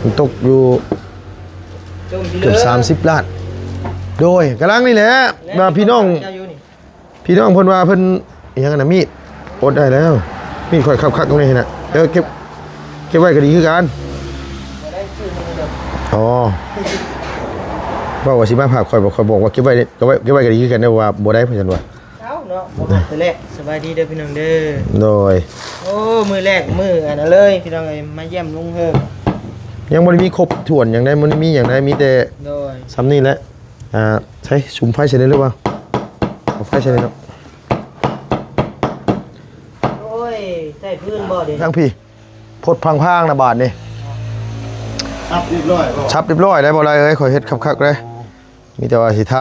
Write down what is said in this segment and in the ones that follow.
ມັນຕົກຢູ່ເກືອບສາມສິບລ້ານ. ໂດຍ ກຳລັງນີ້ແຫຼະ ວ່າພີ່ນ້ອງ ເຈົ້າຢູ່ນີ້ ພີ່ນ້ອງເພິ່ນວ່າເພິ່ນ ອີຫຍັງນະ ມີດ ອົດໄດ້ແລ້ວ ມີດຂ້ອຍຄັກໆ ຕົງນີ້ຫັ້ນນະ. ເອີ ເກັບ ເກັບໄວ້ກໍດີຄືກັນ. ອໍ ເວົ້າວ່າຊິມາພາກຂ້ອຍ ບໍ່ ຂ້ອຍບອກວ່າເກັບໄວ້ ເກັບໄວ້ ເກັບໄວ້ກໍດີຄືກັນ ແຕ່ວ່າບໍ່ໄດ້ ເພິ່ນວ່າ. ເອົາເນາະ ບໍ່ຮັກແທ້ແຫຼະ. ສະບາຍດີເດີພີ່ນ້ອງເດີ. ໂດຍ. ໂອ້ ມື້ແລກມື້ອັນນັ້ນເລີຍພີ່ນ້ອງເອີຍ ມາຢ້ຽມລຸງເຮີມ. ຍັງບໍ່ໄດ້ມີຄົບຖ້ວນຫຍັງໃດ ບໍ່ໄດ້ມີຫຍັງໃດ ມີແຕ່ ໂດຍ ສ່ຳນີ້ແຫຼະ. ອ່າ ໃຊ້ສຸມໄຟໃສ່ໄດ້ຫຼືບໍ່? ເອົາໄຟໃສ່ໄດ້ເນາະ. ໂອ້ຍ ໃຊ້ຟືນບໍ່ເດ? ທາງພີ້ ພົດພັງພາງນະບາດນີ້. ສັບຮຽບຮ້ອຍບໍ່? ສັບຮຽບຮ້ອຍແລ້ວ ບໍ່ໄດ້ເອີຍ ຂ້ອຍເຮັດຄັກໆ ເລີຍ. ມີແຕ່ວ່າຊິທາ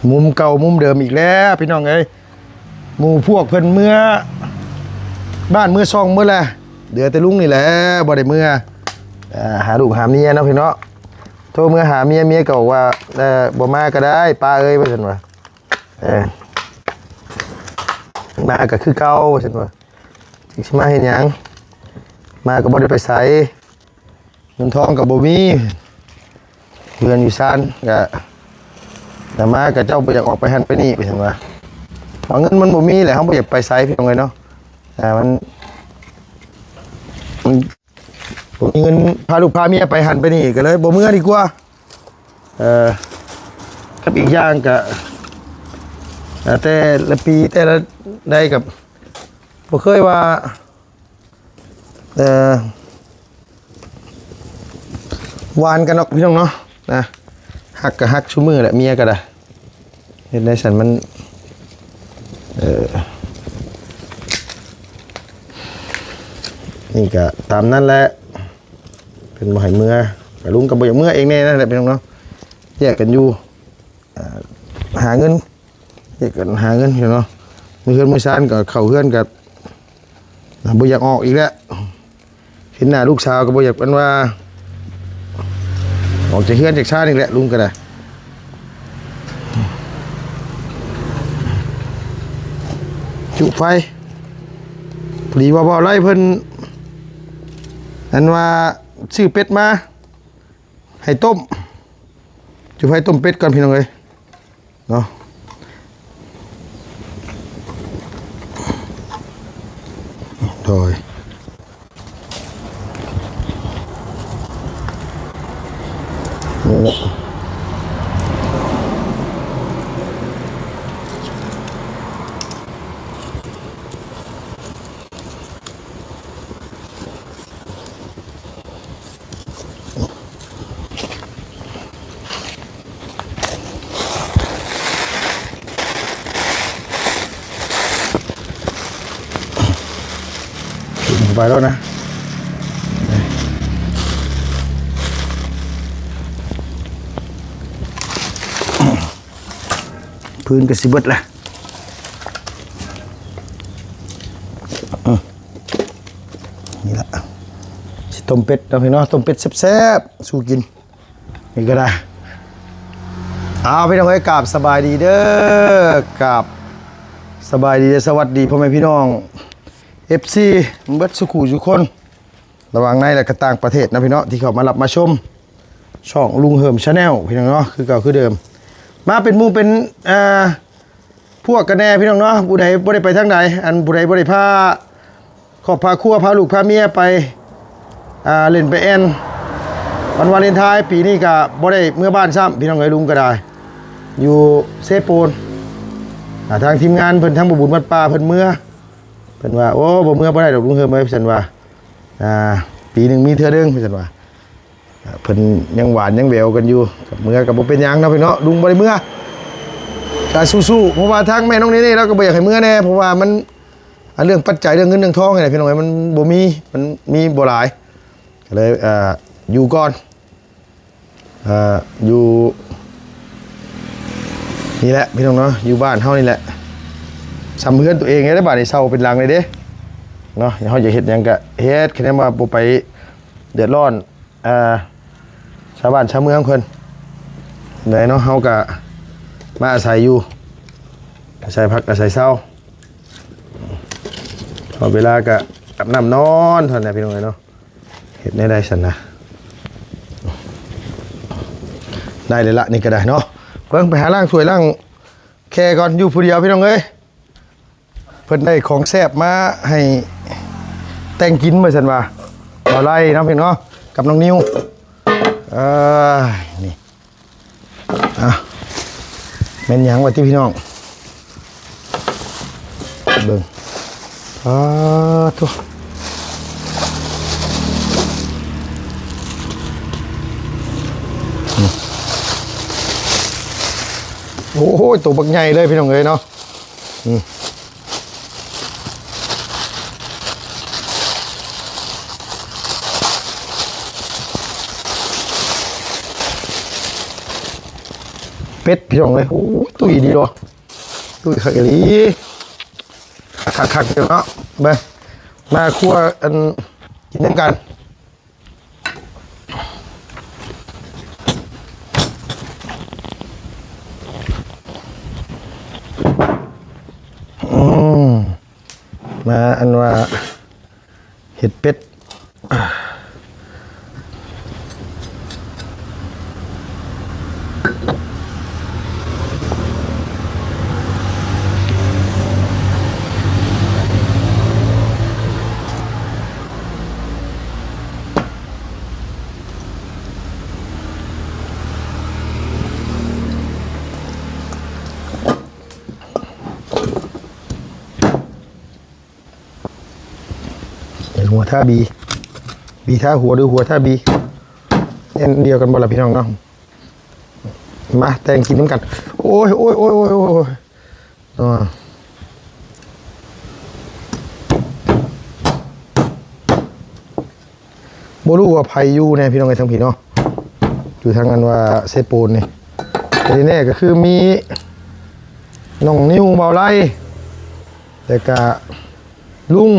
ມຸມເກົ່າມຸມເດີມອີກແລ້ວພີ່ນ້ອງເອີຍ. ໝູ່ພວກເພິ່ນເມືອບ້ານເມືອຊ່ອງໝົດແລ້ວ ເຫຼືອແຕ່ລຸງນີ້ແຫຼະບໍ່ໄດ້ເມືອ ເອີ ຫາລູກຫາເມຍເນາະພີ່ເນາະ. ໂທເມືອຫາເມຍ ເມຍກໍບອກວ່າ ເອີ ບໍ່ມາກໍໄດ້ປ້າເອີຍ ວ່າຊັ້ນວ່າ. ເອີ ມາກໍຄືເກົ່າ ວ່າຊັ້ນວ່າ. ຊິມາເຮັດຫຍັງ? ມາກໍບໍ່ໄດ້ໄປໃສ ເງິນທອງກໍບໍ່ມີ ເຮືອນຢູ່ຊານກໍ ແຕ່ມາກໍເຈົ້າບໍ່ຢາກອອກໄປຫັ້ນໄປນີ້ ວ່າຊັ້ນວ່າ. ວ່າເງິນມັນບໍ່ມີແຫຼະ ເຮົາບໍ່ຢາກໄປໃສ ພີ່ນ້ອງເອີຍເນາະ. ອ່າ ມັນ ມັນບໍ່ມີເງິນພາລູກພາເມຍໄປຫັ້ນໄປນີ້ ກໍເລີຍບໍ່ເມືອດີກວ່າ. ເອີ ກັບອີກຢ່າງກໍ ເອີ ແຕ່ລະປີແຕ່ລະໃດກໍບໍ່ເຄີຍວ່າ ເອີ ຫວານກັນດອກພີ່ນ້ອງເນາະ ນະ. ຮັກກໍຮັກຊຸມື້ແຫຼະ ເມຍກໍໄດ້ ເຮັດໄດ້ຊັ້ນມັນ ເອີ ນີ້ກໍຕາມນັ້ນແຫຼະ ເພິ່ນບໍ່ໃຫ້ເມືອ ກໍລຸງກໍບໍ່ຢາກເມືອເອງແນ່ນັ້ນແຫຼະພີ່ນ້ອງເນາະ. ແຍກກັນຢູ່ ເອີ ຫາເງິນ ເຮັດກັນຫາເງິນຢູ່ເນາະ. ມີເຮືອນມີຊານກໍເຂົ້າເຮືອນກໍ ອ່າ ບໍ່ຢາກອອກອີກແລ້ວ. ເຫັນໜ້າລູກສາວກໍບໍ່ຢາກ ອັນວ່າ ອອກຈາກເຮືອນຈາກຊານອີກແຫຼະ ລຸງກໍໄດ້. ຈຸໄຟ ພໍດີວ່າບໍ່ໄດ້ເພິ່ນ ອັນວ່າ ຊື້ເປັດມາ ໃຫ້ຕົ້ມ ຈຸໄຟຕົ້ມເປັດກ່ອນພີ່ນ້ອງເອີຍເນາະ. ໂດຍ ນີ້ແຫຼະ. ໄປແລ້ວນະ ພື້ນກໍຊິເບິດລະ. ນີ້ລະ ຊິຕົ້ມເປັດເນາະພີ່ນ້ອງ ຕົ້ມເປັດແຊບໆ ສູ່ກິນ ນີ້ກໍໄດ້. ເອົາ ພີ່ນ້ອງເອີຍ ກາບສະບາຍດີເດີ ກາບສະບາຍດີ ແລະ ສະຫວັດດີພໍ່ແມ່ພີ່ນ້ອງ ເອັຟຊີ ເບິດສູ່ຄູ່ສູ່ຄົນ ລະຫວ່າງໃນ ແລະ ກະຕ່າງປະເທດເນາະພີ່ນ້ອງ ທີ່ເຂົ້າມາຮັບມາຊົມຊ່ອງລຸງເຮີມ Channel ພີ່ນ້ອງເນາະ ຄືເກົ່າຄືເດີມ ມາເປັນໝູ່ເປັນ ອ່າ ພວກກັນແດ່ພີ່ນ້ອງເນາະ. ຜູ້ໃດບໍ່ໄດ້ໄປທາງໃດ ອັນຜູ້ໃດບໍ່ໄດ້ພາຄອບພາຄົວ ພາລູກພາເມຍໄປ ອ່າ ຫຼິ້ນໄປແອ່ນ ວັນວາເລນທາຍປີນີ້ກະບໍ່ໄດ້ເມືອບ້ານຊ້ຳ ພີ່ນ້ອງເອີຍ ລຸງກໍໄດ້ ຢູ່ເຊໂປນ. ອ່າ ທາງທີມງານເພິ່ນ ທາງບໍ່ບຸນວັດປ່າເພິ່ນເມືອ ເພິ່ນວ່າ ໂອ້ ບໍ່ເມືອບໍ່ໄດ້ດອກລຸງເຮີມເອີຍ ເພິ່ນວ່າ ອ່າ ປີໜຶ່ງມີເທື່ອໜຶ່ງ ເພິ່ນວ່າ ເພິ່ນຍັງຫວານຍັງແຫວວກັນຢູ່ ກັບເມືອກໍບໍ່ເປັນຫຍັງເນາະພີ່ນ້ອງເນາະ ລຸງບໍ່ໄດ້ເມືອ ກໍສູ້ໆ ເພາະວ່າທາງແມ່ນ້ອງເນເນ່ລາວກໍບໍ່ຢາກໃຫ້ເມືອແດ່ ເພາະວ່າມັນ ອັນເລື່ອງປັດໄຈ ເລື່ອງເງິນເລື່ອງທອງນີ້ແຫຼະ ພີ່ນ້ອງເອີຍ ມັນບໍ່ມີ ມັນມີບໍ່ຫຼາຍ ກໍເລີຍ ເອີ ຢູ່ກ່ອນ ເອີ ຢູ່ນີ້ແຫຼະ ພີ່ນ້ອງເນາະ ຢູ່ບ້ານເຮົານີ້ແຫຼະ ຊ່ຳເຮືອນຕົວເອງໄດ້ ບາດນີ້ເຊົ່າເປັນຫຼັງເລີຍເດ້ເນາະ ເຮົາຢາກເຮັດຫຍັງກະເຮັດ ຄະແນນວ່າບໍ່ໄປເດືອດຮ້ອນ ອ່າ ຊາວບ້ານຊາວເມືອງເພິ່ນໃດເນາະ ເຮົາກະມາອາໄສຢູ່ ອາໄສພັກອາໄສເຊົາ ພໍເວລາກະອາບນ້ຳນອນເທົ່ານັ້ນແຫຼະ ພີ່ນ້ອງເອີຍເນາະ ເຮັດແນວໃດຊັ້ນນະ ໄດ້ແລ້ວລະ ນີ້ກະໄດ້ເນາະ ເບິ່ງໄປຫາລ້າງຖ້ວຍລ້າງແຄ່ກ່ອນ ຢູ່ຜູ້ດຽວ ພີ່ນ້ອງເອີຍ. ເພິ່ນໄດ້ຂອງແຊບມາໃຫ້ແຕ່ງກິນວ່າຊັ້ນວ່າ ບ່າວໄລ່ເນາະ ພີ່ນ້ອງເນາະ ກັບນ້ອງນິວ ເອີ ນີ້ ອ່ະ ແມ່ນຫຍັງວະຕິພີ່ນ້ອງ ເບິ່ງ ປາດໂທ້ ໂອ້ໂຫ ໂຕບັກໃຫຍ່ເລີຍ ພີ່ນ້ອງເອີຍເນາະ. ອືມ ເປັດ ພີ່ນ້ອງເອີຍ ໂອ້ຍ ຕຸ້ຍດີດອກ ຕຸ້ຍຄັກອີ່ຫຼີ ຄັກໆ ເດີເນາະ ເບິ່ງ ມາຄົວ ອັນ ກິນນຳກັນ ອືມ ມາ ອັນວ່າ ເຫັດເປັດ. ເປັນຫົວທາບີ ບີທາຫົວ ຫຼື ຫົວທາບີ ອັນດຽວກັນບໍ່ລະພີ່ນ້ອງເນາະ? ມາແຕ່ງກິນນຳກັນ. ໂອ້ຍ ໂອ້ຍ ໂອ້ຍ ໂອ້ຍ ໂອ້ຍ ເນາະ ບໍ່ຮູ້ວ່າໃຜຢູ່ແດ່ພີ່ນ້ອງເອີຍ ທາງພີ້ເນາະ ຢູ່ທາງອັນວ່າເຊໂປນນີ້ ແຕ່ທີ່ແນ່ກໍຄືມີນ້ອງນິວ ເບົາໄລ ແລ້ວກະລຸງ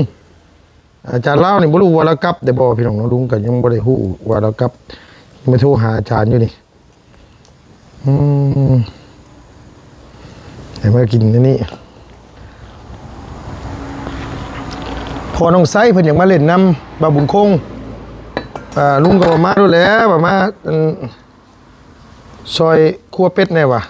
ອາຈານລາວນີ້ ບໍ່ຮູ້ວ່າລາວກັບແຕ່ບໍ່ພີ່ນ້ອງເນາະ ລຸງກໍຍັງບໍ່ໄດ້ຮູ້ວ່າລາວກັບ ຍັງໄປໂທຫາອາຈານຢູ່ນີ້. ອືມ ໃຫ້ມາກິນອັນນີ້ ພໍ່ນ້ອງໄຊເພິ່ນຢາກມາຫຼິ້ນນຳບ່າວບຸນຄົງ ອ່າ ລຸງກໍວ່າມາໂລດແຫຼະ ວ່າມາ ອັນ ຊ່ອຍຄົວເປັດແດ່ວ່າ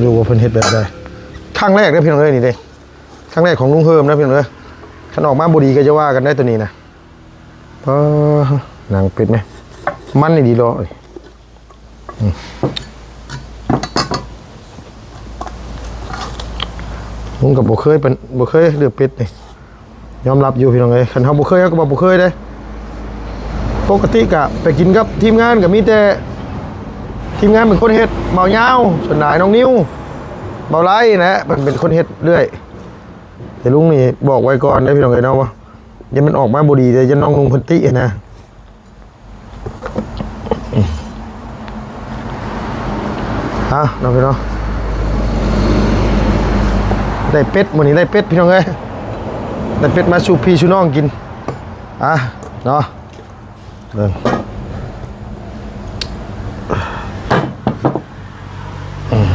ຮູ້ວ່າເພິ່ນເຮັດແບບໃດ ຄັ້ງແລກເດ້ພີ່ນ້ອງເອີຍ ນີ້ເດ້. ຄັ້ງແລກຂອງລຸງເຮີມນະພີ່ນ້ອງເອີຍ ຄັນອອກມາບໍ່ດີກໍຢ່າວ່າກັນໄດ໋ໂຕນີ້ນະ. ປາ ໜັງເປັດແມ ມັນອີ່ຫຼີດອກ ອືມ ລຸງກໍບໍ່ເຄີຍເປັນ ບໍ່ເຄີຍເລືອກເປັດນີ້ ຍອມຮັບຢູ່ພີ່ນ້ອງເອີຍ ຄັນເຮົາບໍ່ເຄີຍ ເຮົາກໍວ່າບໍ່ເຄີຍເດ້. ປົກກະຕິກະໄປກິນກັບທີມງານ ກໍມີແຕ່ທີມງານເປັນຄົນເຮັດ ເບົາຍາວ ສ່ວນຫຼາຍນ້ອງນິວ ເບົາໄລນະ ເພິ່ນເປັນຄົນເຮັດເລື້ອຍ. ແຕ່ລຸງນີ້ບອກໄວ້ກ່ອນເດ້ພີ່ນ້ອງເອີຍເນາະ ວ່າຢ່າມັນອອກມາບໍ່ດີເດ້ ຢ້ານນ້ອງນຸ່ງເພິ່ນຕິຫັ້ນນະ. ເອົາເນາະພີ່ນ້ອງ ໄດ້ເປັດ ມື້ນີ້ໄດ້ເປັດພີ່ນ້ອງເອີຍ ໄດ້ເປັດມາສູ່ພີ່ສູ່ນ້ອງກິນ ອ່ະເນາະ ເບິ່ງ ອືມ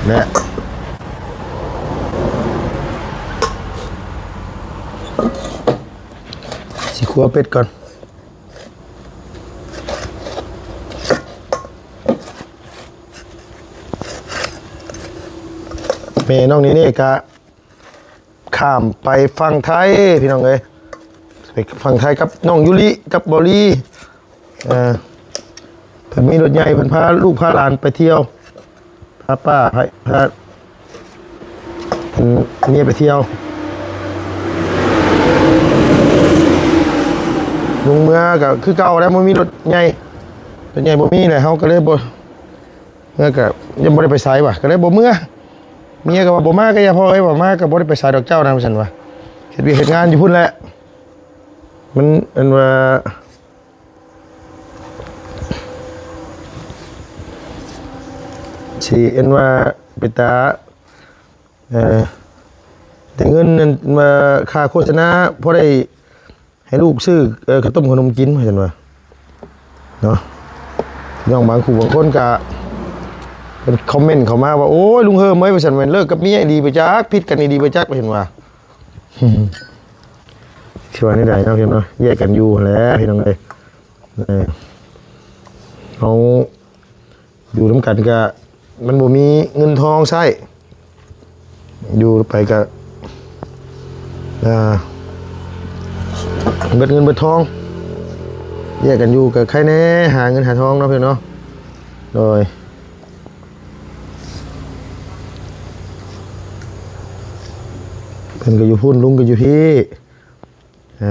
ແລະ ຊິຄົວເປັດກ່ອນ. ແມ່ນ້ອງເນເນ່ກະຂ້າມໄປຝັ່ງໄທພີ່ນ້ອງເອີຍ ໄປຝັ່ງໄທກັບນ້ອງຢູລິກັບເບົາລີ ເອີ ເພິ່ນມີລົດໃຫຍ່ ເພິ່ນພາລູກພາຫຼານໄປທ່ຽວ ພາປ້າ ພາ ພາ ເອີ ເມຍໄປທ່ຽວ. ລົງເມືອກໍຄືເກົ່າແລ້ວ ບໍ່ມີລົດໃຫຍ່ ສ່ວນໃຫຍ່ບໍ່ມີແຫຼະ ເຮົາກໍເລີຍບໍ່ ເມືອກໍຍັງບໍ່ໄດ້ໄປໃສວ່າ ກໍເລີຍບໍ່ເມືອ. ເມຍກໍວ່າ ບໍ່ມາກໍຢ່າ ພໍ່ເອີຍ ບໍ່ມາກໍບໍ່ໄດ້ໄປໃສດອກເຈົ້ານະ ວ່າຊັ້ນວ່າ ເຮັດວຽກເຮັດງານຢູ່ພຸ້ນແຫຼະ. ມັນອັນວ່າ ຊິອັນວ່າເປັນຕາ ເອີ ໄດ້ເງິນນັ້ນມາຄ່າໂຄສະນາ ພໍໄດ້ໃຫ້ລູກຊື້ ເອີ ເຂົ້າຕົ້ມຂະໜົມກິນ ວ່າຊັ້ນວ່າເນາະ. ພີ່ນ້ອງບາງຄູ່ບາງຄົນກະເພິ່ນຄອມເມັນເຂົ້າມາວ່າ ໂອ້ຍ ລຸງເຮີມເອີຍ ວ່າຊັ້ນ ແມ່ນເລີກກັບເມຍອີ່ຫຼີບໍ່ຈັກ ຜິດກັນອີ່ຫຼີບໍ່ຈັກ ວ່າຊັ້ນວ່າ ຊິວ່າແນວໃດເນາະ ພີ່ນ້ອງເນາະ ແຍກກັນຢູ່ຫັ້ນແຫຼະ ພີ່ນ້ອງເອີຍ. ເອີ ເຮົາ ຢູ່ນຳກັນກະມັນບໍ່ມີເງິນທອງໃຊ້ ຢູ່ໄປກະ ອ່າ ເບິດເງິນເບິດທອງ ແຍກກັນຢູ່ກະໄຄແດ່ ຫາເງິນຫາທອງເນາະ ພີ່ນ້ອງເນາະ. ໂດຍ ເພິ່ນກະຢູ່ພຸ້ນ ລຸງກະຢູ່ພີ້. ເອີ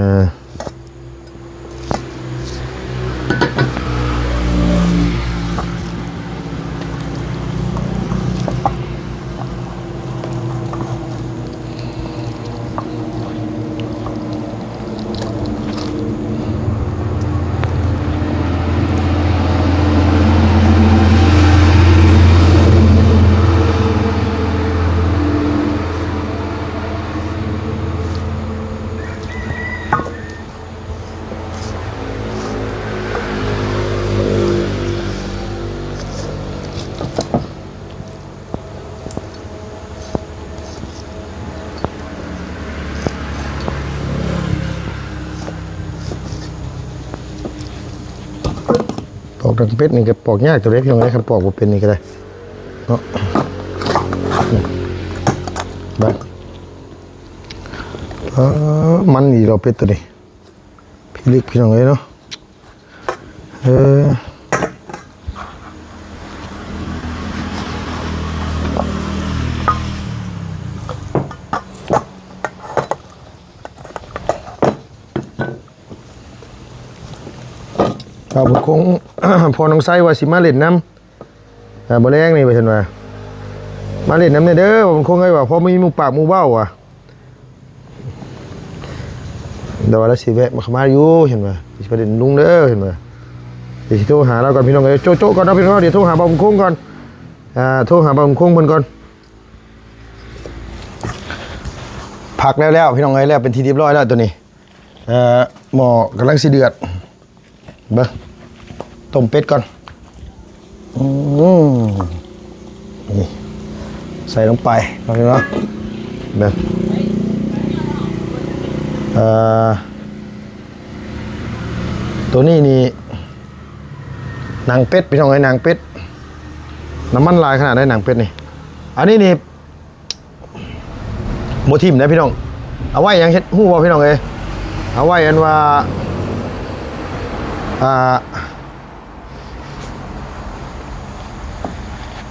ປອກດັງເປັດນີ້ກໍປອກຍາກຕົວເດ້ ພີ່ນ້ອງເອີຍ ຄັນປອກບໍ່ເປັນນີ້ກໍໄດ້ເນາະ. ເບິ່ງ ເອີ ມັນອີ່ຫຼໍເປັດຕົວນີ້ ພິລຶກ ພີ່ນ້ອງເອີຍເນາະ. ເອີ ບ່າວບຸນຄົງ ພໍ່ນ້ອງໄຊວ່າຊິມາຫຼິ້ນນຳ ອ່າ ມື້ແລງນີ້ວ່າຊັ້ນວ່າ ມາຫຼິ້ນນຳແດ່ເດີ ບ່າວບຸນຄົງເອີຍວ່າ ພໍມີໝູ່ປາກໝູ່ເວົ້າວ່າ ແຕ່ວ່າລາວຊິແວະມາ ເຂົ້າມາຢູ່ ເຫັນວ່າ ຊິໄປຫຼິ້ນນຳລຸງເດີ ເຫັນວ່າ ດຽວຊິໂທຫາລາວກ່ອນ ພີ່ນ້ອງເອີຍ ໂຈະໆກ່ອນເນາະ ພີ່ນ້ອງເນາະ ດຽວໂທຫາບ່າວບຸນຄົງກ່ອນ ອ່າ ໂທຫາບ່າວບຸນຄົງເພິ່ນກ່ອນ. ຜັກແລ້ວໆ ພີ່ນ້ອງເອີຍ ແລ້ວເປັນທີ່ຮຽບຮ້ອຍແລ້ວໂຕນີ້ ເອີ ໝໍ້ກຳລັງຊິເດືອດ ເບິ່ງ ຕົ້ມເປັດກ່ອນ ອືມ ນີ້ ໃສ່ລົງໄປເນາະ ເນາະ ເບິ່ງ ເອີ ໂຕນີ້ນີ້ ໜັງເປັດ ພີ່ນ້ອງເອີຍ ໜັງເປັດ ນ້ຳມັນຫຼາຍຂະໜາດໃດ ໜັງເປັດນີ້ ອັນນີ້ນີ້ ບໍ່ຖິ້ມເດ້ພີ່ນ້ອງ ເອົາໄວ້ຫຍັງເຮັດ ຮູ້ບໍ່ພີ່ນ້ອງເອີຍ ເອົາໄວ້ອັນວ່າ ອ່າ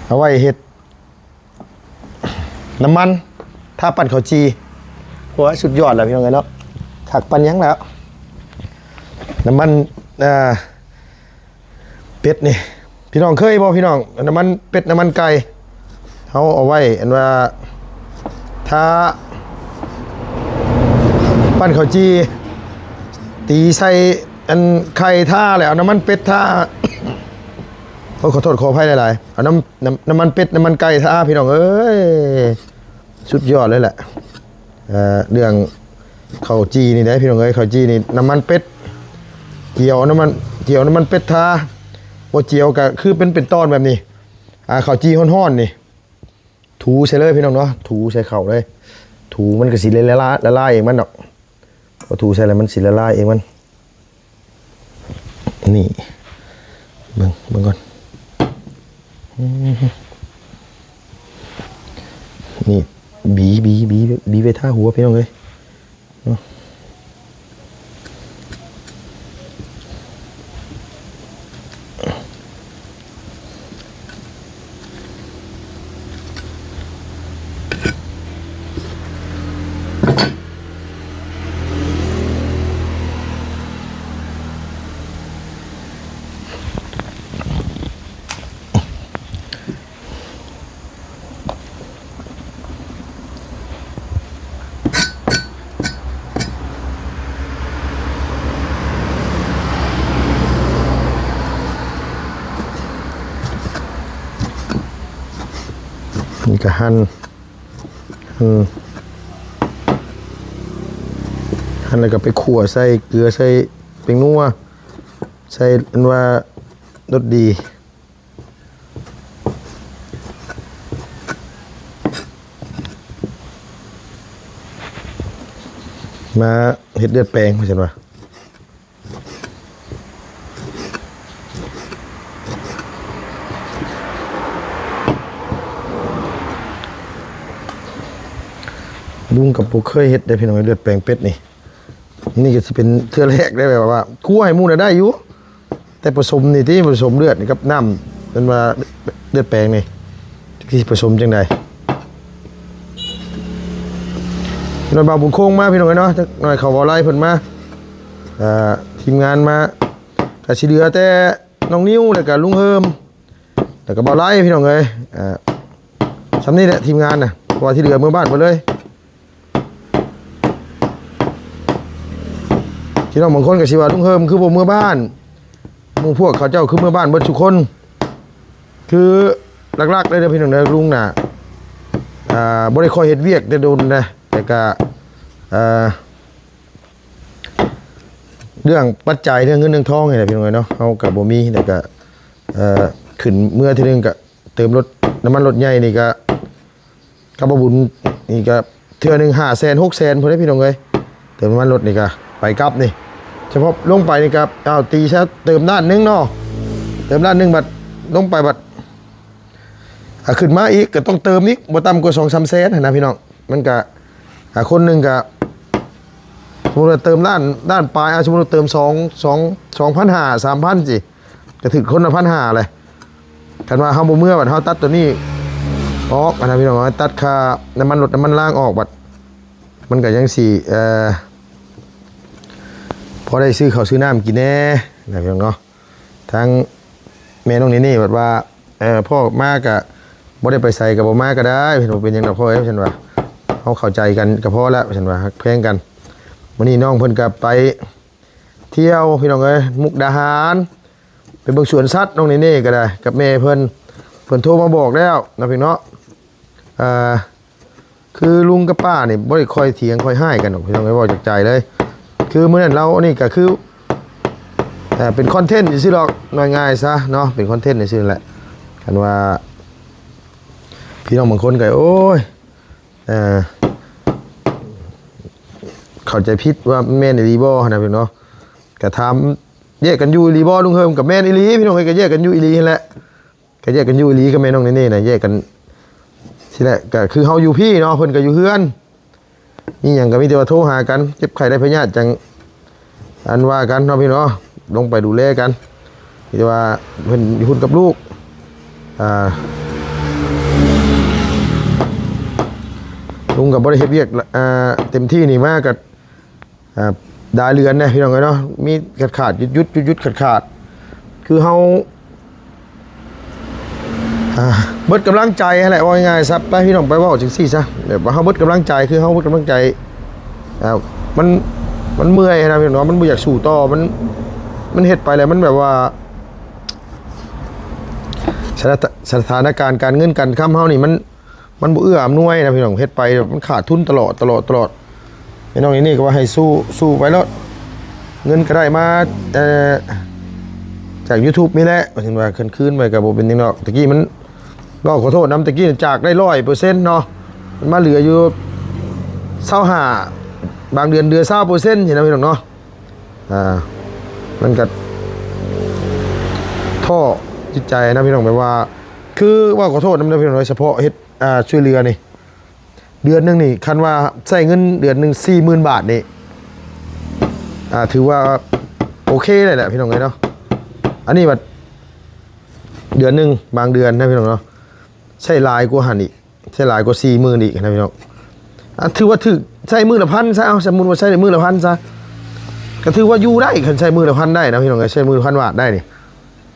ເອົາໄວ້ເຮັດນ້ຳມັນ ຖ້າປັ້ນເຂົ້າຈີ່ ໂອ້ຍ ສຸດຍອດແລ້ວພີ່ນ້ອງເອີຍເນາະ ຄັກປານຫຍັງແລ້ວ ນ້ຳມັນ ອ່າ ເປັດນີ້ ພີ່ນ້ອງເຄີຍບໍ່ພີ່ນ້ອງ ນ້ຳມັນເປັດ ນ້ຳມັນໄກ່ ເຮົາເອົາໄວ້ອັນວ່າ ຖ້າປັ້ນເຂົ້າຈີ່ ຕີໃສ່ອັນໄຂ່ທາ ແລ້ວເອົານ້ຳມັນເປັດທາ ໂອ້ ຂໍໂທດຂໍອະໄພຫຼາຍໆ ເອົານ້ຳ ນ້ຳ ນ້ຳມັນເປັດ ນ້ຳມັນໄກ່ທາ ພີ່ນ້ອງເອີຍ ສຸດຍອດເລີຍແຫຼະ. ເອີ ເລື່ອງເຂົ້າຈີ່ນີ້ເດ້ພີ່ນ້ອງເອີຍ ເຂົ້າຈີ່ນີ້ ນ້ຳມັນເປັດ ຈຽວນ້ຳມັນ ຈຽວນ້ຳມັນເປັດທາ ບໍ່ຈຽວກະຄືເປັນ ເປັນຕອນແບບນີ້ ອ່າ ເຂົ້າຈີ່ຮ້ອນໆນີ້ ຖູໃສ່ເລີຍພີ່ນ້ອງເນາະ ຖູໃສ່ເຂົ້າເລີຍ ຖູມັນກະຊິລະລາຍ ລະລາຍເອງມັນດອກ ພໍຖູໃສ່ແລ້ວມັນຊິລະລາຍເອງມັນ ນີ້ ເບິ່ງ ເບິ່ງກ່ອນ ອືມ ນີ້ ບີ ບີ ບີ ບີໄວ້ທາຫົວພີ່ນ້ອງເອີຍ ເນາະ. ນີ້ກະຫັ່ນ ອືມ ຫັ່ນແລ້ວກະໄປຂົ້ວໃສ່ເກືອ ໃສ່ແປ້ງນົວ ໃສ່ອັນວ່າລົດດີ ມາເຮັດເລືອດແປງ ວ່າຊັ້ນວ່າ. ລຸງກໍບໍ່ເຄີຍເຮັດເດ້ພີ່ນ້ອງ ເລືອດແປງເປັດນີ້ ນີ້ກໍຊິເປັນເທື່ອແລກເດ້ ແບບວ່າຂົ້ວໃຫ້ໝູ່ນະໄດ້ຢູ່ ແຕ່ປະສົມນີ້ຕິ ປະສົມເລືອດນີ້ກັບນ້ຳ ເປັນວ່າເລືອດແປງນີ້ ຈັກຊິປະສົມຈັ່ງໃດ. ນ້ອຍບ່າວບຸນຄົງມາພີ່ນ້ອງເອີຍເນາະ ຈັກໜ້ອຍເຂົາເວົ້າໄລ່ເພິ່ນມາ ເອີ ທີມງານມາ ກະຊິເຫຼືອແຕ່ນ້ອງນິວ ແລ້ວກະລຸງເຮີມ ແລ້ວກະບ່າວໄລ່ພີ່ນ້ອງເອີຍ ເອີ ຊ່ຳນີ້ແຫຼະທີມງານນະ ເພາະວ່າທີ່ເຫຼືອເມືອບ້ານເບິດເລີຍ. ພີ່ນ້ອງບາງຄົນກໍຊິວ່າ ລຸງເຮີມຄືບໍ່ເມືອບ້ານ ໝູ່ພວກເຂົາເຈົ້າຄືເມືອບ້ານເບິດທຸກຄົນ. ຄືຫຼັກໆເລີຍເດີພີ່ນ້ອງເດີ ລຸງນະ ອ່າ ບໍ່ໄດ້ຄ່ອຍເຮັດວຽກແຕ່ດົນນະ ແຕ່ກະ ອ່າ ເລື່ອງປັດໄຈ ເລື່ອງເງິນເລື່ອງທອງນີ້ແຫຼະພີ່ນ້ອງເອີຍເນາະ ເຮົາກະບໍ່ມີ ແລ້ວກະ ເອີ ຂຶ້ນເມືອເທື່ອໜຶ່ງກະ ເຕີມລົດ ນ້ຳມັນລົດໃຫຍ່ນີ້ກະ ກັບບ່າວບຸນນີ້ກະເທື່ອໜຶ່ງຫ້າແສນ ຫົກແສນພຸ້ນເດ້ພີ່ນ້ອງເອີຍ ເຕີມນ້ຳມັນລົດນີ້ກະ ໄປກັບນີ້ ສະເພາະລົງໄປນີ້ກະ ເອົາຕີຊະ ເຕີມດ້ານໜຶ່ງເນາະ ເຕີມດ້ານໜຶ່ງ ບັດລົງໄປບັດ ອ່າ ຂຶ້ນມາອີກກະຕ້ອງເຕີມອີກ ບໍ່ຕ່ຳກວ່າສອງສາມແສນຫັ້ນນະພີ່ນ້ອງ ມັນກະ ອ່າ ຄົນໜຶ່ງກະ ສົມມຸດວ່າເຕີມລ້ານ ລ້ານປາຍ ອ່າ ສົມມຸດວ່າເຕີມສອງ ສອງ ສອງພັນຫ້າ ສາມພັນຊີ້ ກະຖືກຄົນລະພັນຫ້າແຫຼະ. ຄັນວ່າເຮົາບໍ່ເມືອ ບັດເຮົາຕັດໂຕນີ້ອອກຫັ້ນນະພີ່ນ້ອງ ຕັດຄ່ານ້ຳມັນລົດນ້ຳມັນລາງອອກ ບັດມັນກະຍັງຊິ ເອີ ພໍໄດ້ຊື້ເຂົ້າຊື້ນ້ຳກິນແດ່ນະພີ່ນ້ອງເນາະ. ທາງແມ່ນ້ອງເນເນ່ບັດວ່າ ເອີ ພໍ່ມາກະບໍ່ໄດ້ໄປໃສ ກະບໍ່ມາກະໄດ້ ເພິ່ນວ່າ ບໍ່ເປັນຫຍັງດອກພໍ່ເອີຍ ວ່າຊັ້ນວ່າ ເຮົາເຂົ້າໃຈກັນກະພໍລະ ວ່າຊັ້ນວ່າ ຮັກແພງກັນ. ມື້ນີ້ນ້ອງເພິ່ນກະໄປທ່ຽວພີ່ນ້ອງເອີຍ ມຸກດາຫານ ໄປເບິ່ງສວນສັດ ນ້ອງເນເນ່ກະໄດ້ ກັບແມ່ເພິ່ນ ເພິ່ນໂທມາບອກແລ້ວເນາະພີ່ນ້ອງເນາະ ເອີ ຄືລຸງກັບປ້ານີ້ບໍ່ໄດ້ຄ່ອຍຖຽງຄ່ອຍຮ້າຍກັນດອກພີ່ນ້ອງເອີຍ ເວົ້າຈາກໃຈເລີຍ. ຄືມື້ນັ້ນລາວ ອັນນີ້ກະຄື ເອີ ເປັນຄອນເທັນຊື່ໆດອກ ເວົ້າງ່າຍໆຊະເນາະ ເປັນຄອນເທັນຊື່ໆແຫຼະ. ຄັນວ່າພີ່ນ້ອງບາງຄົນກະ ໂອ້ຍ ເອີ ເຂົ້າໃຈຜິດວ່າມັນແມ່ນອີ່ຫຼີບໍ່ຫັ້ນນະພີ່ນ້ອງເນາະ ກະຖາມ ແຍກກັນຢູ່ອີ່ຫຼີບໍ່ ລຸງເຮີມ? ກະແມ່ນອີ່ຫຼີພີ່ນ້ອງເອີຍ ກະແຍກກັນຢູ່ອີ່ຫຼີຫັ້ນແຫຼະ. ກະແຍກກັນຢູ່ອີ່ຫຼີກັບແມ່ນ້ອງເນເນ່ນະ ແຍກກັນຊີ້ແຫຼະ ກະຄືເຮົາຢູ່ພີ້ເນາະ ເພິ່ນກະຢູ່ເຮືອນ ມີຫຍັງກະມີແຕ່ວ່າໂທຫາກັນ ເຈັບໄຂ້ໄດ້ພະຍາດຈັ່ງອັນວ່າກັນເນາະພີ່ນ້ອງ ລົງໄປດູແລກັນ ມີແຕ່ວ່າເພິ່ນຢູ່ພຸ້ນກັບລູກ ອ່າ ລຸງກະບໍ່ໄດ້ເຮັດວຽກ ອ່າ ເຕັມທີ່ນີ້ມາກະ ອ່າ ຫຼາຍເດືອນແດ່ພີ່ນ້ອງເອີຍເນາະ ມີຂາດໆ ຢຸດໆ ຢຸດໆ ຂາດໆ ຄືເຮົາ ອ່າ ເບິດກຳລັງໃຈຫັ້ນແຫຼະ ເວົ້າງ່າຍໆຊະ ໄປພີ່ນ້ອງ ໄປເວົ້າຈັ່ງຊີ້ຊະ ແບບວ່າເຮົາເບິດກຳລັງໃຈ ຄືເຮົາເບິດກຳລັງໃຈ ອ່າ ມັນ ມັນເມື່ອຍນະພີ່ນ້ອງ ມັນບໍ່ຢາກສູ້ຕໍ່ ມັນ ມັນເຮັດໄປແລ້ວມັນແບບວ່າ ສະຖານະ ສະຖານະການການເງິນການຄຳເຮົານີ້ມັນ ມັນບໍ່ເອື້ອອຳນວຍນະພີ່ນ້ອງ ເຮັດໄປມັນຂາດທຶນຕະຫຼອດ ຕະຫຼອດ ຕະຫຼອດ. ແມ່ນ້ອງເນເນ່ກະວ່າໃຫ້ສູ້ ສູ້ໄປໂລດ ເງິນກະໄດ້ມາ ເອີ ຈາກຢູທູບນີ້ແຫຼະ ວ່າຊັ້ນວ່າ ຄັນຄືນໄປກະບໍ່ເປັນຫຍັງດອກ. ຕະກີ້ມັນ ເວົ້າຂໍໂທດນຳ ຕະກີ້ຈາກໄດ້ຮ້ອຍເປີເຊັນເນາະ ມັນມາເຫຼືອຢູ່ຊາວຫ້າ ບາງເດືອນເຫຼືອຊາວເປີເຊັນຊີ້ນະພີ່ນ້ອງເນາະ. ອ່າ ມັນກະທໍ້ຈິດໃຈນະພີ່ນ້ອງ ແບບວ່າ ຄືເວົ້າຂໍໂທດນຳເດີພີ່ນ້ອງ ໂດຍສະເພາະເຮັດ ອ່າ ຊ່ວຍເຫຼືອນີ້ ເດືອນໜຶ່ງນີ້ ຄັນວ່າໃຊ້ເງິນເດືອນໜຶ່ງສີ່ໝື່ນບາດນີ້ ອ່າ ຖືວ່າໂອເຄເລີຍແຫຼະພີ່ນ້ອງເອີຍເນາະ. ອັນນີ້ບັດເດືອນໜຶ່ງ ບາງເດືອນນະພີ່ນ້ອງເນາະ ໃຊ້ຫຼາຍກວ່າຫັ້ນອີກ ໃຊ້ຫຼາຍກວ່າສີ່ໝື່ນອີກນະພີ່ນ້ອງ. ອ່າ ຖືວ່າຖືກ ໃຊ້ມື້ລະພັນຊະ ເອົາ ສົມມຸດວ່າໃຊ້ມື້ລະພັນຊະ ກະຖືວ່າຢູ່ໄດ້ ຄັນໃຊ້ມື້ລະພັນໄດ້ນະພີ່ນ້ອງ ໃຊ້ມື້ລະພັນບາດໄດ້ນີ້.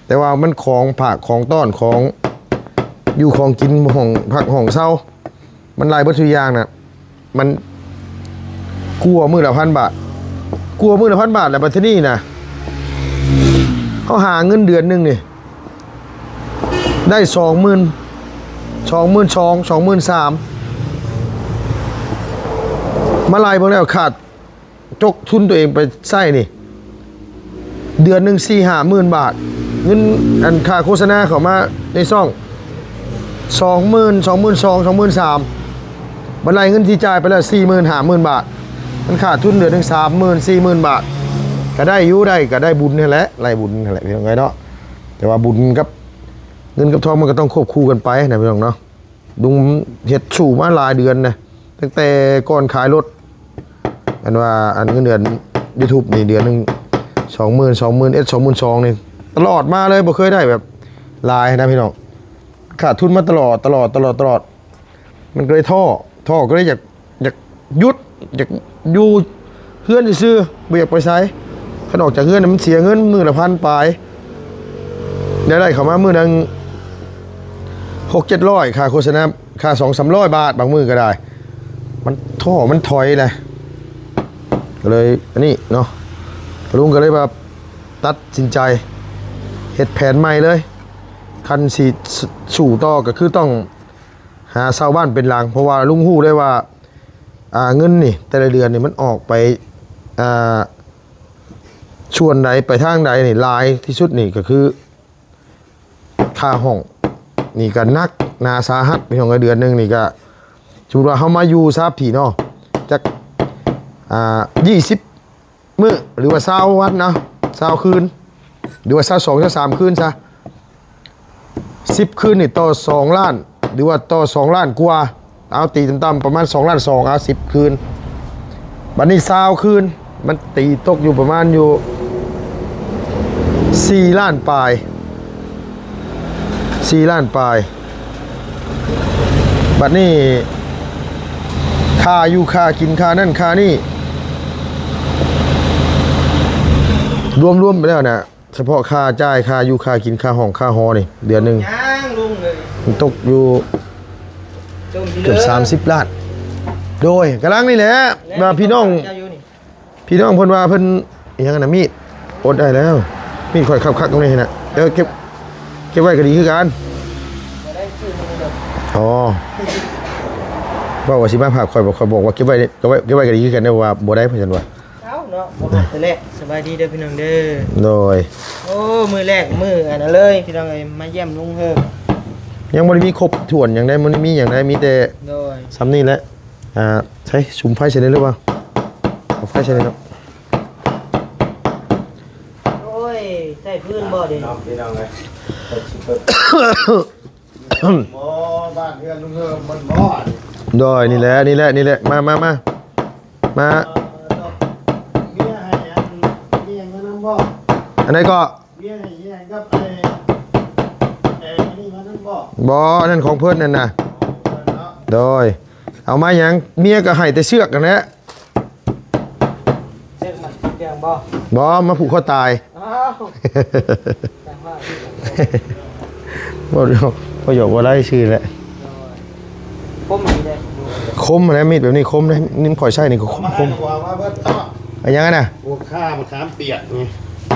ແຕ່ວ່າມັນຂອງຝາກຂອງຕ້ອນ ຂອງຢູ່ຂອງກິນ ຫ້ອງພັກຫ້ອງເຊົາ ມັນຫຼາຍເບິດທຸກຢ່າງນະ ມັນກວ່າມື້ລະພັນບາດ ກວ່າມື້ລະພັນບາດ. ແລ້ວບັດທີນີ້ນະ ເຮົາຫາເງິນເດືອນໜຶ່ງນີ້ໄດ້ສອງໝື່ນ ສອງໝື່ນສອງ ສອງໝື່ນສາມ ມາໄລ່ເບິ່ງແລ້ວ ຂາດ ຈົກທຶນຕົວເອງໄປໃຊ້ນີ້ ເດືອນໜຶ່ງສີ່ຫ້າໝື່ນບາດ ເງິນອັນຄ່າໂຄສະນາເຂົ້າມາໃນຊ່ອງ ສອງໝື່ນ ສອງໝື່ນສອງ ສອງໝື່ນສາມ ບັດໄລ່ເງິນທີ່ຈ່າຍໄປແລ້ວ ສີ່ໝື່ນຫ້າໝື່ນບາດ ມັນຂາດທຶນເດືອນໜຶ່ງສາມໝື່ນ ສີ່ໝື່ນບາດ ກໍໄດ້ຢູ່ ໄດ້ ກໍໄດ້ບຸນຫັ້ນແຫຼະ ໄລ່ບຸນຫັ້ນແຫຼະ ພີ່ນ້ອງເອີຍເນາະ. ແຕ່ວ່າບຸນກັບເງິນກັບທອງ ມັນກໍຕ້ອງຄວບຄູ່ກັນໄປນະ ພີ່ນ້ອງເນາະ. ລຸງເຮັດສູ້ມາຫຼາຍເດືອນນະ ຕັ້ງແຕ່ກ່ອນຂາຍລົດ ອັນວ່າ ອັນເງິນເດືອນຢູທູບນີ້ ເດືອນໜຶ່ງສອງໝື່ນ ສອງໝື່ນເອັດ ສອງໝື່ນສອງນີ້ ຕະຫຼອດມາເລີຍ ບໍ່ເຄີຍໄດ້ແບບຫຼາຍນະ ພີ່ນ້ອງ. ຂາດທຶນມາຕະຫຼອດ ຕະຫຼອດ ຕະຫຼອດ ຕະຫຼອດ ມັນກໍເລີຍທໍ້ ທໍ້ ກໍເລີຍຢາກ ຢາກຢຸດ ຢາກຢູ່ເຮືອນຊື່ໆ ບໍ່ຢາກໄປໃສ. ຄັນອອກຈາກເຮືອນນະ ມັນເສຍເງິນມື້ລະພັນປາຍ ໄດ້ ໄດ້ເຂົ້າມາມື້ໜຶ່ງຫົກເຈັດຮ້ອຍ ຄ່າໂຄສະນາ ຄ່າສອງສາມຮ້ອຍບາດ ບາງມື້ກໍໄດ້ ມັນທໍ້ ມັນຖອຍແຫຼະ ກໍເລີຍອັນນີ້ເນາະ ລຸງກໍເລີຍວ່າຕັດສິນໃຈເຮັດແຜນໃໝ່ເລີຍ. ຄັນຊິ ສ- ສູ້ຕໍ່ກໍຄືຕ້ອງຫາເຊົ່າບ້ານເປັນຫຼັງ ເພາະວ່າລຸງຮູ້ເລີຍວ່າ ອ່າ ເງິນນີ້ແຕ່ລະເດືອນນີ້ມັນອອກໄປ ອ່າ ສ່ວນໃດ ໄປທາງໃດນີ້ ຫຼາຍທີ່ສຸດນີ້ກໍຄື ຄ່າຫ້ອງນີ້ກໍໜັກໜາສາຫັດ ພີ່ນ້ອງເອີຍ. ເດືອນໜຶ່ງນີ້ກໍ ສົມມຸດວ່າເຮົາມາຢູ່ຊະພີ້ເນາະ ຈັກ ອ່າ ຊາວມື້ ຫຼືວ່າຊາວວັນເນາະ ຊາວຄືນ ຫຼືວ່າຊາວສອງ ຊາວສາມຄືນຊະ ສິບຄືນນີ້ຕໍ່ສອງລ້ານ ຫຼືວ່າຕໍ່ສອງລ້ານກວ່າ ເອົາຕີຕ່ຳໆ ປະມານສອງລ້ານສອງ ເອົາສິບຄືນ. ບັດນີ້ຊາວຄືນ ມັນຕີຕົກຢູ່ປະມານຢູ່ສີ່ລ້ານປາຍ ສີ່ລ້ານປາຍ. ບັດນີ້ຄ່າຢູ່ຄ່າກິນ ຄ່ານັ້ນຄ່ານີ້ ລວມໆໄປແລ້ວນະ ສະເພາະຄ່າຈ່າຍ ຄ່າຢູ່ຄ່າກິນ ຄ່າຫ້ອງຄ່າຫໍນີ້ ເດືອນໜຶ່ງ ຍັງລຸງເອີຍ ມັນຕົກຢູ່ເກືອບສາມສິບລ້ານ. ໂດຍ ກຳລັງນີ້ແຫຼະ ວ່າພີ່ນ້ອງ ເຈົ້າຢູ່ນີ້ ພີ່ນ້ອງເພິ່ນວ່າເພິ່ນ ອີຫຍັງນະ ມີດ ອົດໄດ້ແລ້ວ ມີດຂ້ອຍຄັກໆ ຕົງນີ້ນະ ເອີ ເກັບ ເກັບໄວ້ກໍດີຄືກັນ. ອໍ ເວົ້າວ່າຊິມາພາກຂ້ອຍ ບອກ ຂ້ອຍບອກວ່າເກັບໄວ້ ເກັບໄວ້ ເກັບໄວ້ກໍດີຄືກັນ ແຕ່ວ່າບໍ່ໄດ້ ເພິ່ນວ່າ ເອົາເນາະ ບໍ່ຮັກແທ້ແຫຼະ. ສະບາຍດີເດີພີ່ນ້ອງເດີ. ໂດຍ ໂອ້ ມື້ແລກມື້ອັນນັ້ນເລີຍພີ່ນ້ອງເອີຍ ມາຢ້ຽມລຸງເຮີ. ຍັງບໍ່ໄດ້ມີຄົບຖ້ວນຫຍັງໃດ ບໍ່ໄດ້ມີຫຍັງໃດ ມີແຕ່ ໂດຍ ສ່ຳນີ້ແຫຼະ. ອ່າ ໃຊ້ສຸມໄຟໃສ່ໄດ້ຫຼືບໍ່? ເອົາໄຟໃສ່ເນາະ. ໂອ້ຍ ໃຊ້ພື້ນບໍ່ເດ? ພີ່ນ້ອງເອີຍ ໂອ້ ບ້ານເຮືອນລຸງເຮີມັນບໍ່? ໂດຍ ນີ້ແຫຼະ ນີ້ແຫຼະ ນີ້ແຫຼະ ມາ ມາ ມາ ມາ. ເອີ ເມຍໃຫ້ອັນ ເມຍເງິນນຳບໍ່? ອັນໃດກໍ? ເມຍໃຫ້ອີຫຍັງກັບໄອ້ ໄອ້ນີ້ມານຳບໍ່? ບໍ່ ອັນນັ້ນຂອງເພິ່ນນັ້ນນະ. ຂອງເພິ່ນເນາະ. ໂດຍ ເອົາມາຫຍັງ? ເມຍກໍໃຫ້ແຕ່ເຊືອກຫັ້ນແຫຼະ. ເຊືອກມັນຕິດເຄື່ອງບໍ່? ບໍ່ ມາຜູກຄໍຕາຍ. ອ້າວ ຈັ່ງວ່າ ບໍ່ ບໍ່ຢອກບໍ່ໄດ້ຊື່ແຫຼະ. ໂດຍ ຄົມດີເດ້ ຄົມນະ ມີດແບບນີ້ຄົມເດ້. ນີ້ຂ້ອຍໃຊ້ນີ້ກໍຄົມ ເອົາມາໃຫ້ ຄົມ ເອົາມາເບິດເນາະ. ອັນຫຍັງຫັ້ນນະ? ໂອ້ ຂ້າມະຂາມປຽກນີ້.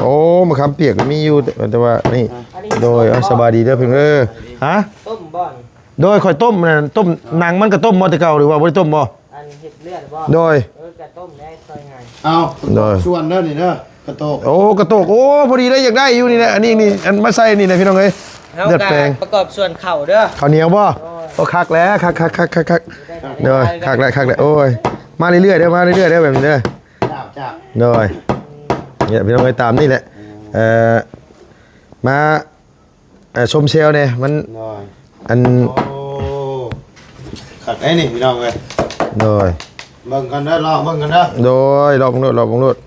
ໂອ້ ມະຂາມປຽກມີຢູ່ ແຕ່ ແຕ່ວ່ານີ້. ອ່ະ ໂດຍ ເອົາ ສະບາຍດີເດີເພິ່ນເອີຍ. ຮະ? ຕົ້ມບໍ່ນີ້? ໂດຍ ຂ້ອຍຕົ້ມນະ ຕົ້ມ ໜັງມັນກໍຕົ້ມບໍ່ແຕ່ເກົ່າ ຫຼືວ່າບໍ່ໄດ້ຕົ້ມບໍ່? ອັນເຮັດເລືອດບໍ່? ໂດຍ ເອີ ກະຕົ້ມໄດ້ ຊ່ອຍງ່າຍ. ເອົາ ໂດຍ ສ່ວນເດີນີ້ເດີ ກະໂຕກ. ໂອ້ ກະໂຕກ ໂອ້ ພໍດີເລີຍ ຢາກໄດ້ຢູ່ນີ້ແຫຼະ. ອັນນີ້ນີ້ ອັນມາໃສ່ນີ້ແຫຼະ ພີ່ນ້ອງເອີຍ. ເລືອດແປງ ປະກອບສ່ວນເຂົ້າເດີ. ເຂົ້າໜຽວບໍ່? ໂດຍ ໂອ້ ຄັກແລ້ວ ຄັກໆໆໆໆ. ໂດຍ ຄັກແລ້ວ ຄັກແລ້ວ. ໂອ້ຍ ມາເລື້ອຍໆເດີ ມາເລື້ອຍໆເດີ ແບບນີ້ເດີ. ໂດຍ ນີ້ແຫຼະ ພີ່ນ້ອງເອີຍ ຕາມນີ້ແຫຼະ. ເອີ ມາ ເອີ ຊົມແຊວແດ່ ມັນ ໂດຍ ອັນ ໂອ້ ຄັກໄດ໋ນີ້ ພີ່ນ້ອງເອີຍ. ໂດຍ ເບິ່ງກັນເດີ ລອງເບິ່ງກັນເດີ. ໂດຍ ລອງເບິ່ງໂລດ ລອງເບິ່ງໂລດ.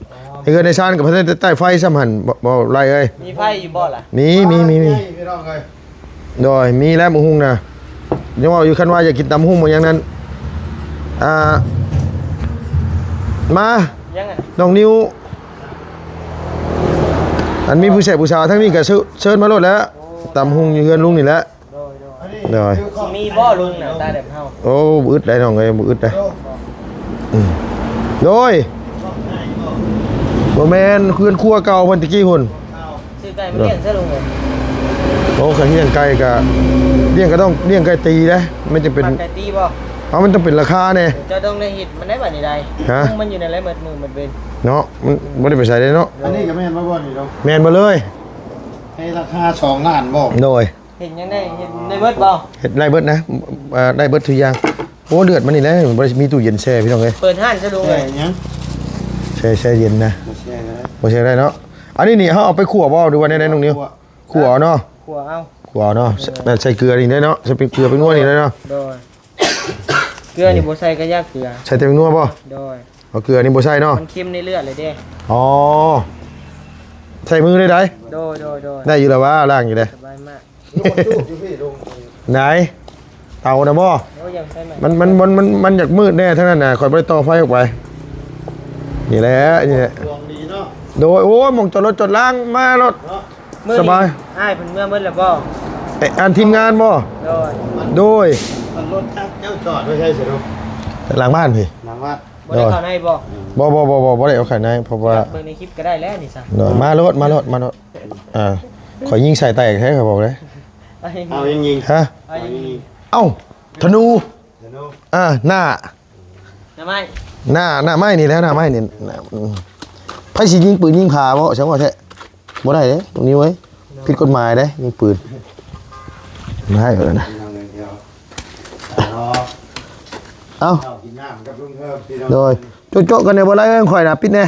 ໃນເຮືອນໃນຊານກໍພະເນໄຕ້ໄຟຊ້ຳຫັ້ນ ບໍ່ ບໍ່ໄດ້ເອີຍ. ມີໄຟຢູ່ບໍ່ລະ? ມີ ມີ ມີ ມີ ພີ່ນ້ອງເອີຍ. ໂດຍ ມີແລ້ວ ໝາກຫຸ່ງນະ ຍັງເວົ້າຢູ່ ຄັນວ່າຢາກກິນຕຳຫຸ່ງບໍ່ຫຍັງນັ້ນ ອ່າ ມາ ຍັງ ນ້ອງນິວ ອັນມີຜູ້ແຊບຜູ້ສາວທາງນີ້ກໍເຊີນ ເຊີນມາໂລດແຫຼະ. ໂອ້ ຕຳຫຸ່ງຢູ່ເຮືອນລຸງນີ້ແຫຼະ. ໂດຍ ໂດຍ ໂດຍ ຊິມີບໍ່ລຸງໜ້າຕາແບບເຮົາ? ໂອ້ ບໍ່ອຶດໄດ໋ນ້ອງເອີຍ ບໍ່ອຶດໄດ໋. ອືມ ໂດຍ ບໍ່ແມ່ນ ເຮືອນຄົວເກົ່າເພິ່ນແຕ່ກີ້ພຸ້ນ. ຊື້ໄກ່ມາລ້ຽງຊະລຸງເອີຍ. ໂອ້ ຄັນລ້ຽງໄກ່ກະ ລ້ຽງກໍຕ້ອງລ້ຽງໄກ່ຕີເດ້ ມັນຈະເປັນ ມັນໄກ່ຕີບໍ່? ເອົາ ມັນຕ້ອງເປັນລາຄາແດ່. ເຈົ້າຕ້ອງໄດ້ເຮັດມັນໄດ້ບາດນີ້ໄດ໋. ຮະ? ມັນຢູ່ໃນໄລເບິດມື້ໝົດເວນເນາະ ມັນບໍ່ໄດ້ໄປໃສເດ້ເນາະ. ອັນນີ້ກໍແມ່ນບໍ່ ບ່ອນນີ້ເນາະ? ແມ່ນເບິດເລີຍ. ໃຫ້ລາຄາສອງລ້ານບໍ່? ໂດຍ. ເຮັດຫຍັງໄດ້ ເຮັດໄດ້ເບິດບໍ່? ເຮັດໄດ້ເບິດນະ ເອີ ໄດ້ເບິດທຸກຢ່າງ. ໂອ້ ເດືອດມັນນີ້ແຫຼະ ບໍ່ໄດ້ມີຕູ້ເຢັນແຊ່ພີ່ນ້ອງເອີຍ. ເປີດຮ້ານສະດວກເລີຍ. ແຊ່ຫຍັງ? ແຊ່ ແຊ່ເຢັນນະ. ບໍ່ແຊ່ກໍໄດ້ ບໍ່ແຊ່ໄດ້ເນາະ. ອັນນີ້ນີ້ເຮົາເອົາໄປຂົ້ວບໍ່ ຫຼືວ່າແນວໃດນ້ອງນິວ? ຂົ້ວເນາະ ຂົ້ວເອົາເນາະ. ຂົ້ວເອົາ ຂົ້ວເອົາເນາະ. ແມ່ນໃສ່ເກືອນີ້ເດ້ເນາະ ໃສ່ເປັນເກືອເປັນນົວນີ້ເດ້ເນາະ. ໂດຍ. ເກືອນີ້ບໍ່ໃສ່ກະຢ່າເກືອ ໃສ່ແຕ່ແປ້ງນົວບໍ່? ໂດຍ. ເອົາເກືອນີ້ບໍ່ໃສ່ເນາະ ມັນເຄັມໃນເລືອດເລີຍເດ້. ອໍ ໃສ່ມືໄດ້ໃດ? ໂດຍ ໂດຍ ໂດຍ. ໄດ້ຢູ່ແລ້ວວ່າ ລ້າງຢູ່ເດ້. ສະບາຍມາກ. ໄດ ເຕົານະບໍ່? ໂອ້ຍ ຢາກໃສ່ໃໝ່ ມັນ ມັນ ມັນ ມັນ ມັນຢາກມືດແດ່ທາງນັ້ນນະ ຂ້ອຍບໍ່ໄດ້ຕໍ່ໄຟອອກໄປ. ນີ້ແຫຼະ ນີ້ແຫຼະ ດວງດີເນາະ. ໂດຍ. ໂອ້ຍ ໝ່ອງຈອດລົດຈອດລາງມາໂລດເນາະ. ມື້ນີ້ສະບາຍ. ອ້າຍເພິ່ນເມືອເບິດແລ້ວບໍ່? ເອະ ອັນທີມງານບໍ່? ໂດຍ ໂດຍ. ລົດຈັກເຈົ້າຈອດໄວ້ໃສຊະລູກ? ຫຼັງບ້ານພີ້. ຫຼັງບ້ານ. ບໍ່ໄດ້ເຂົ້າໃນບໍ່? ບໍ່ ບໍ່ ບໍ່ ບໍ່ ບໍ່ໄດ້ເຂົ້າໃນ ເພາະວ່າເບິ່ງໃນຄລິບກໍໄດ້ແລ້ວນີ້ຊະ. ໂດຍ. ມາໂລດ ມາໂລດ ມາໂລດ. ອ່າ ຂ້ອຍຍິງໃສ່ແຕກແທ້ ຂ້ອຍບອກເລີຍ. ເອົາ ຍິງ ຍິງ. ຮະ? ເອົາ ຍິງ ຍິງ. ເອົ້າ ທະນູ. ທະນູ. ອ່າ ໜ້າ ໜ້າໄມ້ ໜ້າ ໜ້າໄມ້ນີ້ແຫຼະ ໜ້າໄມ້ນີ້. ອືມ ໃຜຊິຍິງປືນຍິງຜາບໍ່ ຈັ່ງວ່າແທ້. ບໍ່ໄດ້ເດ້ ຕົງນີ້ເວີຍ ຜິດກົດໝາຍເດ້ ຍິງປືນ. ບໍ່ໄດ້ແລ້ວນະ. ເອົາ ກິນນ້ຳກັບລຸງເທີບ. ໂດຍ. ໂຈະໆ ກັນແດ່ບໍ່ໄດ້ເອີ້ນຂ້ອຍນະ ປິດແດ່.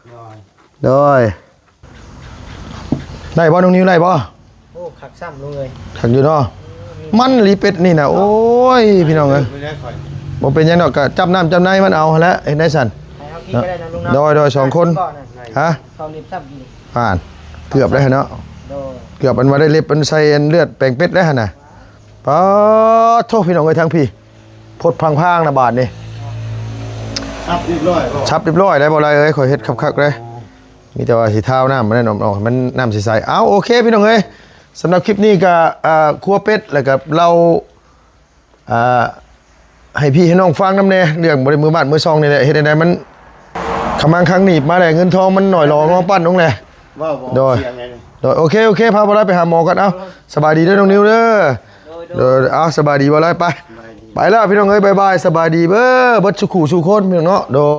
ໂດຍ. ໂດຍ. ໄດ້ບໍ່ນ້ອງນິວ ໄດ້ບໍ່? ໂອ້ ຄັກຊ້ຳລຸງເອີຍ ຄັກຢູ່ເນາະ. ມັນລີເປັດນີ້ນະ ໂອ້ຍ ພີ່ນ້ອງເອີຍ ບໍ່ເປັນຫຍັງດອກ ກະຈັບນ້ຳຈັບໃນມັນເອົາຫັ້ນແຫຼະ ເຮັດໄດ້ຊັ້ນ. ໃຫ້ເຮົາກິນກໍໄດ້ເນາະລຸງເນາະ. ໂດຍ ໂດຍ ສອງຄົນ. ຮະ? ເຂົ້າເລັບຊ້ຳອີກ. ອ່າ ເກືອບໄດ້ຫັ້ນເນາະ. ໂດຍ. ເກືອບອັນວ່າໄດ້ເລັບ ອັນໃສ່ອັນເລືອດແປງເປັດໄດ້ຫັ້ນນະ. ປາໂທ້ ພີ່ນ້ອງເອີຍ ທາງພີ້ ພົດພັງພາງນະບາດນີ້. ສັບຮຽບຮ້ອຍບໍ່? ສັບຮຽບຮ້ອຍໄດ໋ ບໍ່ໄດ້ເອີຍ ຂ້ອຍເຮັດຄັກໆເດ້. ມີແຕ່ວ່າຊິທ້າວນ້ຳມັນນັ້ນອອກ ໃຫ້ມັນນ້ຳໃສໆ. ເອົາ ໂອເຄ ພີ່ນ້ອງເອີຍ ສຳລັບຄລິບນີ້ກະ ອ່າ ຄົວເປັດ ແລ້ວກະເລົ່າ ອ່າ ໃຫ້ພີ່ໃຫ້ນ້ອງຟັງນຳແດ່ ເລື່ອງບໍ່ໄດ້ມືບ້ານມືຊ່ອງນີ້ແຫຼະ ເຮັດໃດມັນຂະມັງຄັງໜີບມາແຫຼະ ເງິນທອງມັນໜ້ອຍຫຼໍງໍປັ້ນລົງແຫຼະ. ໂດຍ. ໂດຍ. ໂອເຄ ໂອເຄ ພາບໍ່ໄດ້ໄປຫາໝໍກ່ອນ. ເອົ້າ ສະບາຍດີເດີນ້ອງນິວເດີ. ໂດຍ. ໂດຍ. ເອົ້າ ສະບາຍດີບໍ່ໄດ້ ໄປ ໄປແລ້ວ ພີ່ນ້ອງເອີຍ ບາຍບາຍ ສະບາຍດີເບີ ເບິດສູ່ຄູ່ສູ່ຄົນ ພີ່ນ້ອງເນາະ. ໂດຍ.